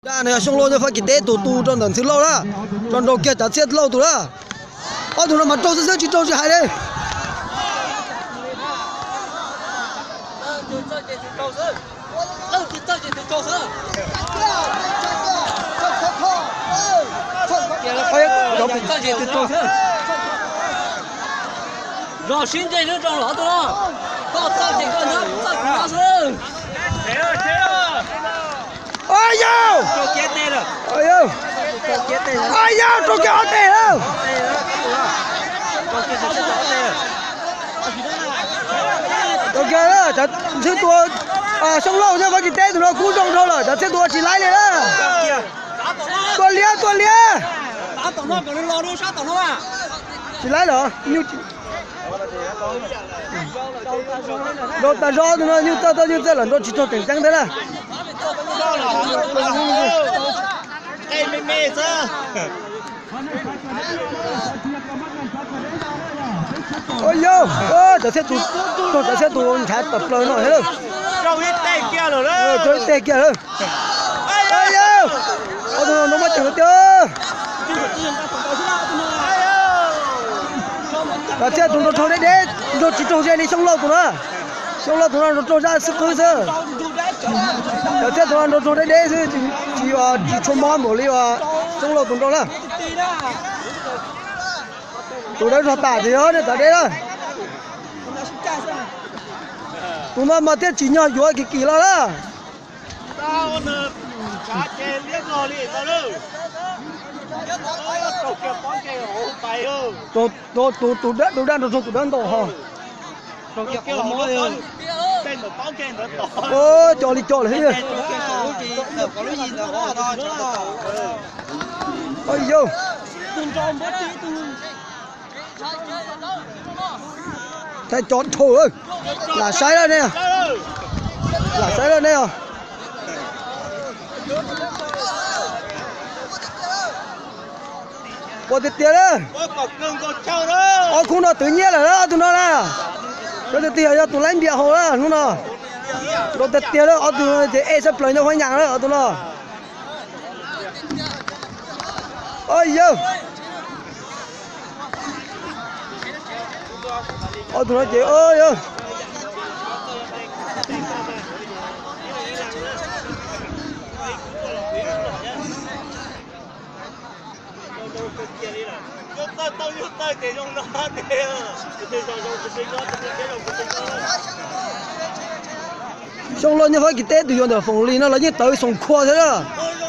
Daj no yog Xyooj Lauj Nyuj Fab Kis teb tus tu rau ntawm Ntxhw Lauj na, rau nraud kiag Tsav Txhiaj Lauj tus na. Ob tug no mas raug xwb xwb tsis raug tsis hais li. Zos sib ntsib rau los tus no, koj txawj ces koj nyob, txawj kuv nyob xwb. Ua yau! Ua yau! Ua yau, raug kiag ob teg lawm! Raug kiag, Ntxhw tus, Xyooj Lauj Nyuj Fab Kis teb tus no kub zoo dhau lawm, Tsav Txhiaj tus ua tsis laib li na. Tua liab, tua liab! Tsis laib lawm. Nraug tas zog tus no, nyuj txawj txawj nyuj txawj lawm, nraug tsis raug tseem ceeb thiab na. Ua yau, Tsav Txhiaj tus, raug Tsav Txhiaj tus ntshav tawm plaws no thiab lawm. Raug ib teg kiag lawm. Ua yau, ob tug no nraug muab ceem tiag. Tsav Txhiaj tus nraug raug deb deb, nraug tsis raug ze li Xyooj Lauj tus na. Xyooj Lauj tus no nraug raug zaj xwb qwb xwb. Tsav Txhiaj tus no nraug raug deb deb xwb, tsis, tsis tshua mob npaum li uas Xyooj Lauj tus nraug na. Tus dawb zog tas ces yog nej tas deb na. Tus no mas thiaj tsim nyog yuav Kis Kis los na. Tus, tus dawb, tus dawb nraug raug tus dawb ntaus ho. Cov li cov lawm. Yau, thaij cov dhau, lam saib lawm nej, lam saib lawm nej os. Ua tiag tiag na. Ob khub no twv nyiaj lawm na, ob tug no na. Cov tiag tiag yog tus laib npias haus na hnub no. Nraug tiag tiag na, ob tug ces ej sab plaws nyob Huab Nyas na ob tug no. Yawg, ob tug no ces yawg. Xyoo Lauj Nyuj Fab Kis teb tus yuav ntawm Foom Lis no los yeej tawv xoom khua thiab na.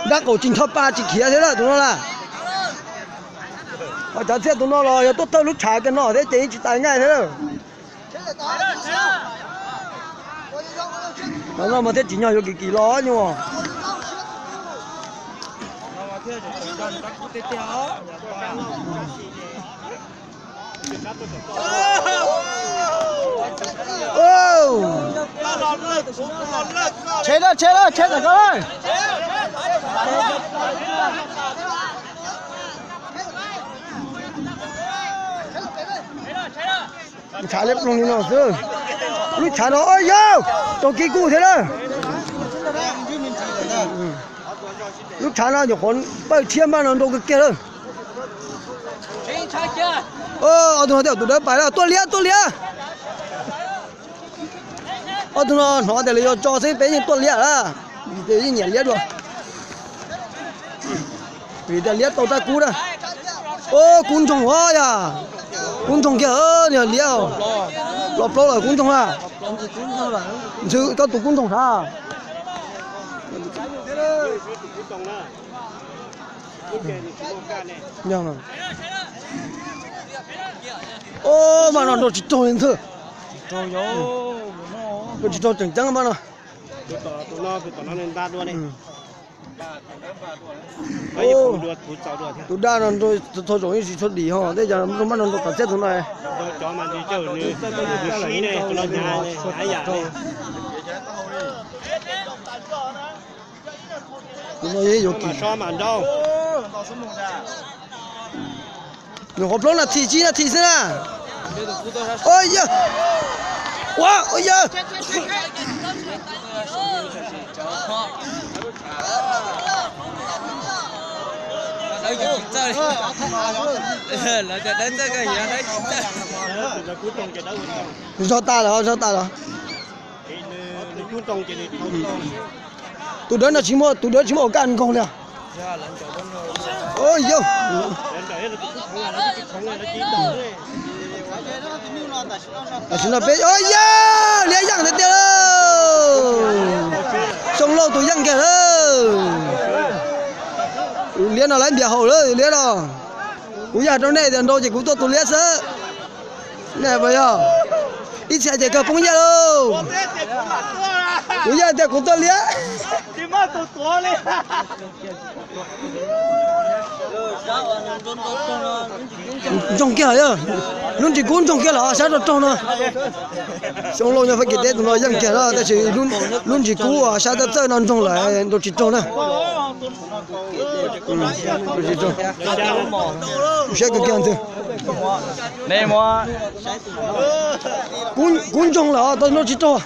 Nrab qaum tsis ncho pa tsis khiav thiab na tus no na. Ho Tsav Txhiaj tus no los yog tuaj thawj lub tshav kiag no thiab ces yeej tsis tas nqaij thiab na. Tus no mas thiaj tsim nyog yuav Kis Kis los nyuj. Tsheb na, tsheb na, tsheb ntawm koj na. Ntshav liab ploog li no xwb. Lub tshav no, yawg, raug kib kuj thiab na. Lub tshav no nyuam qhuav pawj tshiab mas no nrau kawg kiag lawm. Ob tug no thiaj tus dawb pais na, tuaj liab, tuaj liab. Ob tug no hnov tias lawv yuav tso xwb peb yeej tuaj liab lawm, vim tias yeej nyiam liab dua. Vim tias liab tau rab kub na. Kub ntsoog os yog, kub ntsoog kiag, niag liab los plaub lawm kub ntsoog na. Ntxhw koj tus kub ntsoog sav. Mas no nrau tsis raug li ntxhw. Nrau tsis raug tseem ceeb mas no. Tus daj no nrau txhua zaus yeej tsis tshua dim ho tej cas nrau mas no nrau Tsav Txhiaj tus no. Tus no yuav Kis. Nyuam qhuav plaub nas this tsib nas this xwb na. Ua yawg, ua, ua yawg. Zog tas lawm, zog tas lawm. Tus dawb no tsis muaj, tus dawb tsis muaj ua kaj nkaug li. Yog, tam sim no peb, yog liab yeej tiag tiag lawm. Xyoo Lauj tus yeej kiag lawm. Liab no lawv npias haum lawm liab no. Kuv yog rau nej tias nrau ces kuv tuaj tus liab xwb. Nej puas yog? Ib txhia ces kawg poob yaj lauj. Kuv yog tias kuv tuaj liab. Ntsoog kiag, lub ntsis kub ntsoog kiag los sab rau raug no. Xyoo Lauj nyob Fab Kis teb tus no yeej kiag na, tab sis lub ntsis kub sab txawj txawj no ntsoog lawm nrau tsis raug na. Siab kawg kiag ntxwg. Kub ntsoog lawm tau nrau tsis raug.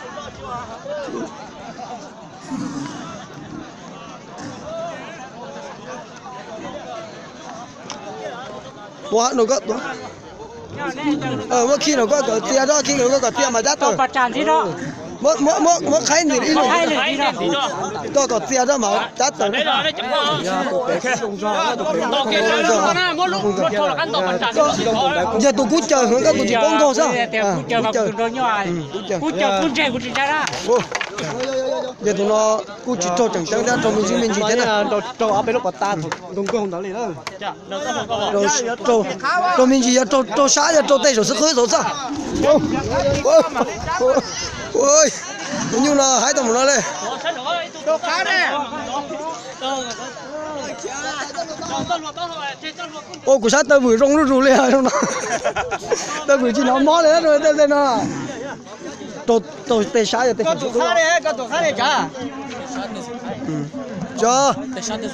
Tua no koj tua. Muab khij no koj kom txias rau, khij no koj kom txias mas cab tawm. Muab qhaib ntxiv ib lub, koj kom txias rau mas cab tawm. Yog tus kub caws heev, koj tus tsis paub nkaug xwb. Yog tus no kuj tsis raug tseem ceeb thiab, raug me ntsis me ntsis thiab na. Raug me ntsis yog raug sab, yog raug tej saum xwb qhwb saud xwb. Tus nyuj no haib tau mus no li. Ua kuv sab taw vwm zoo zuj zus li no. Taw vwm tsis hnov mob li tej no. Raug tej sab yog tej saum xwb qhwb.